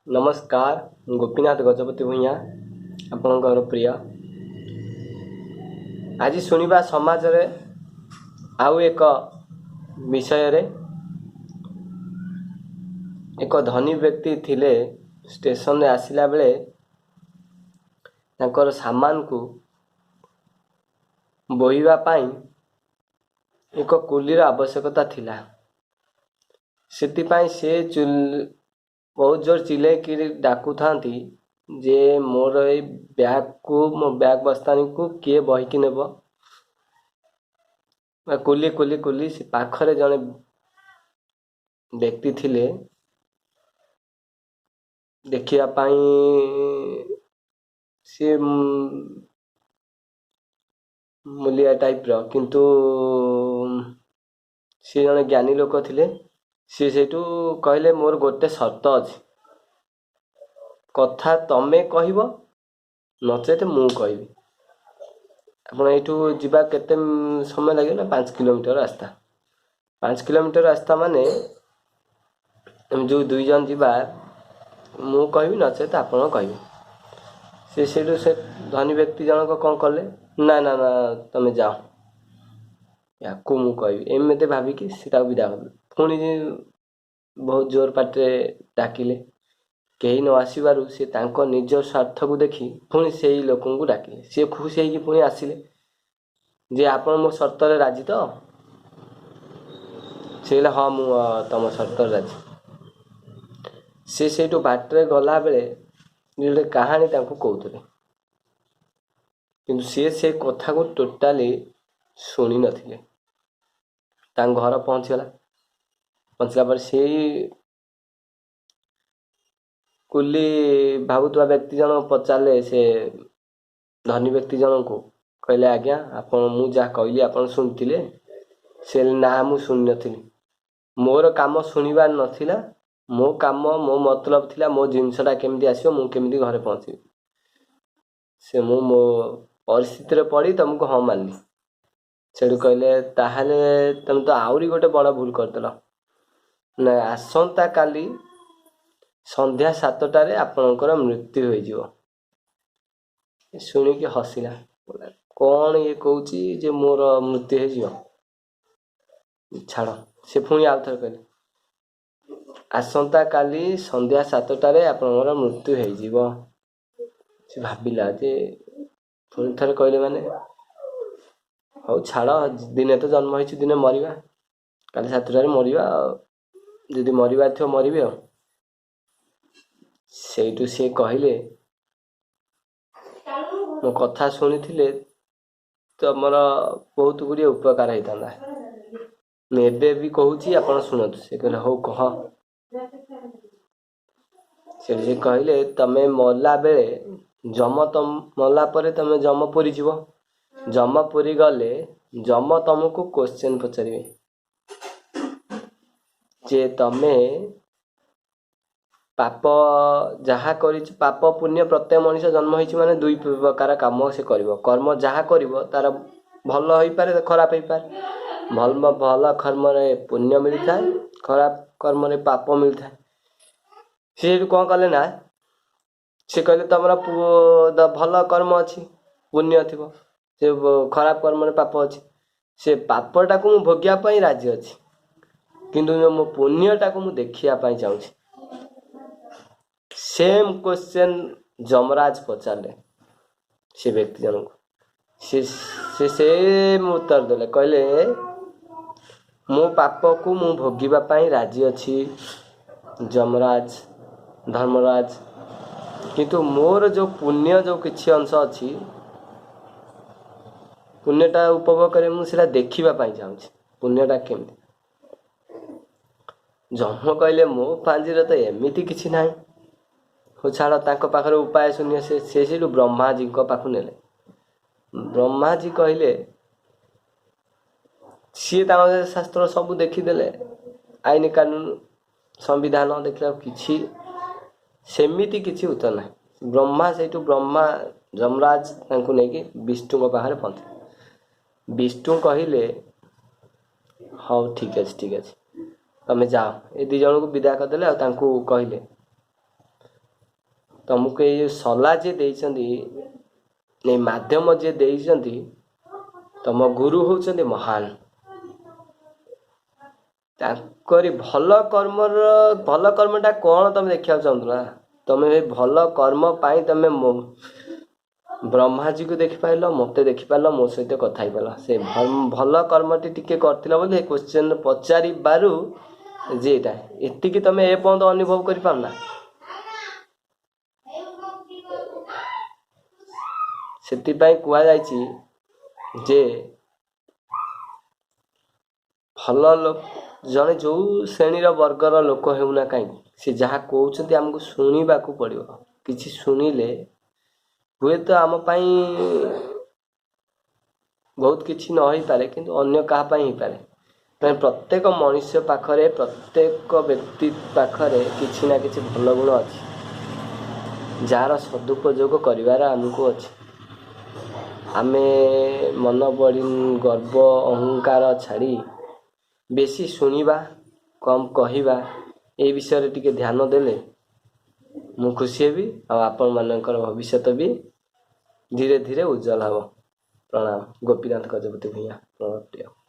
ନମସ୍କାର, ମୁଁ ଗୋପୀନାଥ ଗଜପତି ଭୂଇଁଆ, ଆପଣଙ୍କର ପ୍ରିୟ। ଆଜି ଶୁଣିବା ସମାଜରେ ଆଉ ଏକ ବିଷୟରେ। ଏକ ଧନୀ ବ୍ୟକ୍ତି ଥିଲେ। ଷ୍ଟେସନରେ ଆସିଲା ବେଳେ ତାଙ୍କର ସାମାନକୁ ବୋହିବା ପାଇଁ ଏକ କୁଲିର ଆବଶ୍ୟକତା ଥିଲା। ସେଥିପାଇଁ ସେ ବହୁତ ଜୋର ଚିଲେଇକିରି ଡାକୁଥାନ୍ତି ଯେ ମୋର ଏଇ ବ୍ୟାଗ୍କୁ, ମୋ ବ୍ୟାଗ୍ ବସ୍ତାନିକୁ କିଏ ବହିକି ନେବ, କୁଲି, କୁଲି, କୁଲି। ସେ ପାଖରେ ଜଣେ ବ୍ୟକ୍ତି ଥିଲେ, ଦେଖିବା ପାଇଁ ସିଏ ମୂଲିଆ ଟାଇପ୍ର, କିନ୍ତୁ ସିଏ ଜଣେ ଜ୍ଞାନୀ ଲୋକ ଥିଲେ। ସିଏ ସେଇଠୁ କହିଲେ, ମୋର ଗୋଟେ ସର୍ତ୍ତ ଅଛି, କଥା ତମେ କହିବ ନଚେତ ମୁଁ କହିବି। ଆପଣ ଏଇଠୁ ଯିବା କେତେ ସମୟ ଲାଗିବ ନା 5 କିଲୋମିଟର ରାସ୍ତା। 5 କିଲୋମିଟର ରାସ୍ତା ମାନେ ଆମେ ଯେଉଁ 2 ଜଣ ଯିବା, ମୁଁ କହିବି ନଚେତ ଆପଣ କହିବେ। ସେ ସେଇଠୁ ସେ ଧନୀ ବ୍ୟକ୍ତି ଜଣକ କ'ଣ କଲେ ନା, ନା ନା, ତମେ ଯାଅ, ୟାକୁ ମୁଁ କହିବି, ଏମିତି ଭାବିକି ସେ ତାକୁ ବିଦା କଲେ। ପୁଣି ବହୁତ ଜୋର ପାଟିରେ ଡାକିଲେ, କେହି ନ ଆସିବାରୁ ସେ ତାଙ୍କ ନିଜ ସ୍ୱାର୍ଥକୁ ଦେଖି ପୁଣି ସେଇ ଲୋକଙ୍କୁ ଡାକିଲେ। ସିଏ ଖୁସି ହେଇକି ପୁଣି ଆସିଲେ ଯେ ଆପଣ ମୋ ସର୍ତ୍ତରେ ରାଜି ତ? ସେ କହିଲେ, ହଁ, ମୁଁ ତମ ସର୍ତ୍ତରେ ରାଜି। ସେ ସେଇଠୁ ବାଟରେ ଗଲାବେଳେ ଗୋଟେ କାହାଣୀ ତାଙ୍କୁ କହୁଥିଲେ, କିନ୍ତୁ ସିଏ ସେ କଥାକୁ ଟୋଟାଲି ଶୁଣି ନଥିଲେ। ତାଙ୍କ ଘର ପହଞ୍ଚିଗଲା। ପହଞ୍ଚିଲା ପରେ ସେଇ କୁଲି ଭାବୁଥିବା ବ୍ୟକ୍ତି ଜଣକ ପଚାରିଲେ ସେ ଧନୀ ବ୍ୟକ୍ତି ଜଣଙ୍କୁ, କହିଲେ, ଆଜ୍ଞା ଆପଣ, ମୁଁ ଯାହା କହିଲି ଆପଣ ଶୁଣିଥିଲେ? ସେ, ନା, ମୁଁ ଶୁଣିନଥିଲି। ମୋର କାମ ଶୁଣିବାର ନଥିଲା। ମୋ କାମ, ମୋ ମତଲବ ଥିଲା ମୋ ଜିନିଷଟା କେମିତି ଆସିବ, ମୁଁ କେମିତି ଘରେ ପହଞ୍ଚିବି। ସେ ମୁଁ ମୋ ପରିସ୍ଥିତିରେ ପଡ଼ି ତମକୁ ହଁ ମାରିଲି। ସେଠୁ କହିଲେ, ତାହେଲେ ତମେ ତ ଆହୁରି ଗୋଟେ ବଡ଼ ଭୁଲ କରିଦେଲ ନା, ଆସନ୍ତା କାଲି ସନ୍ଧ୍ୟା 7ଟାରେ ଆପଣଙ୍କର ମୃତ୍ୟୁ ହୋଇଯିବ। ଶୁଣିକି ହସିଲା, କ'ଣ ଇଏ କହୁଛି ଯେ ମୋର ମୃତ୍ୟୁ ହେଇଯିବ? ଛାଡ଼। ସେ ପୁଣି ଆଉ ଥରେ କହିଲେ, ଆସନ୍ତାକାଲି ସନ୍ଧ୍ୟା 7ଟାରେ ଆପଣଙ୍କର ମୃତ୍ୟୁ ହେଇଯିବ। ସେ ଭାବିଲା ଯେ ପୁଣି ଥରେ କହିଲେ ମାନେ, ହଉ ଛାଡ଼, ଦିନେ ତ ଜନ୍ମ ହେଇଛୁ, ଦିନେ ମରିବା, କାଲି 7ଟାରେ ମରିବା, ଆଉ ଯଦି ମରିବାର ଥିବ ମରିବି। ଆଉ ସେଇଠୁ ସିଏ କହିଲେ, ମୋ କଥା ଶୁଣିଥିଲେ ତମର ବହୁତ ଗୁଡ଼ିଏ ଉପକାର ହେଇଥାନ୍ତା। ମୁଁ ଏବେ ବି କହୁଛି, ଆପଣ ଶୁଣନ୍ତୁ। ସେ କହିଲେ, ହଉ କହ। ସେଠି ସେ କହିଲେ, ତମେ ମଲା ବେଳେ ଯମ ତମ ମଲା ପରେ ତମେ ଯମପୁରୀ ଯିବ। ଯମପୁରୀ ଗଲେ ଯମ ତମକୁ କୋଶ୍ଚେନ୍ ପଚାରିବେ ଯେ ତମେ ପାପ ଯାହା କରିଛ, ପାପ ପୁଣ୍ୟ। ପ୍ରତ୍ୟେକ ମଣିଷ ଜନ୍ମ ହେଇଛି ମାନେ ଦୁଇ ପ୍ରକାର କାମ ସେ କରିବ। କର୍ମ ଯାହା କରିବ ତାର ଭଲ ହେଇପାରେ, ଖରାପ ହେଇପାରେ। ଭଲ ଭଲ କର୍ମରେ ପୁଣ୍ୟ ମିଳିଥାଏ, ଖରାପ କର୍ମରେ ପାପ ମିଳିଥାଏ। ସେ ସେଠୁ କ'ଣ କଲେ ନା, ସେ କହିଲେ, ତମର ଭଲ କର୍ମ ଅଛି, ପୁଣ୍ୟ ଥିବ, ସେ ଖରାପ କର୍ମରେ ପାପ ଅଛି। ସେ ପାପଟାକୁ ମୁଁ ଭୋଗିବା ପାଇଁ ରାଜି ଅଛି, କିନ୍ତୁ ମୋ ପୁଣ୍ୟଟାକୁ ମୁଁ ଦେଖିବା ପାଇଁ ଚାହୁଁଛି। ସେମ୍ କ୍ୱେଶ୍ଚେନ୍ ଯମରାଜ ପଚାରିଲେ ସେ ବ୍ୟକ୍ତି ଜଣଙ୍କୁ। ସେ ସେମ୍ ଉତ୍ତର ଦେଲେ, କହିଲେ, ମୋ ପାପକୁ ମୁଁ ଭୋଗିବା ପାଇଁ ରାଜି ଅଛି ଯମରାଜ, ଧର୍ମରାଜ, କିନ୍ତୁ ମୋର ଯେଉଁ ପୁଣ୍ୟ, ଯେଉଁ କିଛି ଅଂଶ ଅଛି, ପୁଣ୍ୟଟା ଉପଭୋଗ କରି ମୁଁ ସେଇଟା ଦେଖିବା ପାଇଁ ଚାହୁଁଛି, ପୁଣ୍ୟଟା କେମିତି। ଯମ କହିଲେ, ମୋ ପାଞ୍ଜିରେ ତ ଏମିତି କିଛି ନାହିଁ, ହଉ ଛାଡ଼। ତାଙ୍କ ପାଖରେ ଉପାୟ ଶୂନ୍ୟ। ସେ ସେଇଠୁ ବ୍ରହ୍ମାଜୀଙ୍କ ପାଖକୁ ନେଲେ। ବ୍ରହ୍ମାଜୀ କହିଲେ, ସିଏ ତାଙ୍କ ଶାସ୍ତ୍ର ସବୁ ଦେଖିଦେଲେ, ଆଇନ କାନୁନ ସମ୍ବିଧାନ ଦେଖିଲା, କିଛି ସେମିତି କିଛି ଉତ୍ତର ନାହିଁ। ବ୍ରହ୍ମା ସେଇଠୁ ବ୍ରହ୍ମା ଯମରାଜ ତାଙ୍କୁ ନେଇକି ବିଷ୍ଣୁଙ୍କ ପାଖରେ ପହଞ୍ଚିଲେ। ବିଷ୍ଣୁ କହିଲେ, ହଉ ଠିକ୍ ଅଛି, ଠିକ୍ ଅଛି, ତମେ ଯାଅ। ଏ 2 ଜଣଙ୍କୁ ବିଦା କରିଦେଲେ ଆଉ ତାଙ୍କୁ କହିଲେ, ତମକୁ ଏଇ ଯେଉଁ ସଲା ଯିଏ ଦେଇଛନ୍ତି, ଏଇ ମାଧ୍ୟମ ଯିଏ ଦେଇଛନ୍ତି, ତମ ଗୁରୁ ହେଉଛନ୍ତି ମହାନ। ତାଙ୍କରି ଭଲ କର୍ମର, ଭଲ କର୍ମଟା କ'ଣ ତମେ ଦେଖିବାକୁ ଚାହୁଁଥିଲ ନା? ତମେ ଭଲ କର୍ମ ପାଇଁ ତମେ ବ୍ରହ୍ମାଜୀକୁ ଦେଖିପାରିଲ, ମୋତେ ଦେଖିପାରିଲ, ମୋ ସହିତ କଥା ହେଇପାରିଲ। ସେ ଭଲ କର୍ମଟି ଟିକେ କରିଥିଲ ବୋଲି କୋଶ୍ଚେନ୍ ପଚାରିବାରୁ ଯେ ଏଇଟା ଏତିକି ତମେ ଏ ପର୍ଯ୍ୟନ୍ତ ଅନୁଭବ କରିପାରୁନା। ସେଥିପାଇଁ କୁହାଯାଇଛି ଯେ ଭଲ ଲୋକ ଜଣେ ଯେଉଁ ଶ୍ରେଣୀର ବର୍ଗର ଲୋକ ହେଉନା କାହିଁକି, ସେ ଯାହା କହୁଛନ୍ତି ଆମକୁ ଶୁଣିବାକୁ ପଡ଼ିବ। କିଛି ଶୁଣିଲେ ହୁଏତ ଆମ ପାଇଁ ବହୁତ କିଛି ନ ହେଇପାରେ, କିନ୍ତୁ ଅନ୍ୟ କାହା ପାଇଁ ହେଇପାରେ। ମାନେ ପ୍ରତ୍ୟେକ ମଣିଷ ପାଖରେ, ପ୍ରତ୍ୟେକ ବ୍ୟକ୍ତି ପାଖରେ କିଛି ନା କିଛି ଭଲ ଗୁଣ ଅଛି, ଯାହାର ସଦୁପଯୋଗ କରିବାର ଆମକୁ ଅଛି। ଆମେ ମନ ବଢ଼ି ଗର୍ବ ଅହଙ୍କାର ଛାଡ଼ି ବେଶୀ ଶୁଣିବା, କମ୍ କହିବା, ଏଇ ବିଷୟରେ ଟିକେ ଧ୍ୟାନ ଦେଲେ ମୁଁ ଖୁସି ହେବି, ଆଉ ଆପଣମାନଙ୍କର ଭବିଷ୍ୟତ ବି ଧୀରେ ଧୀରେ ଉଜ୍ଜଳ ହେବ। ପ୍ରଣାମ। ଗୋପୀନାଥ ଗଜପତି ଭୂୟାଁ, ପ୍ରଣାମ ପ୍ରିୟ।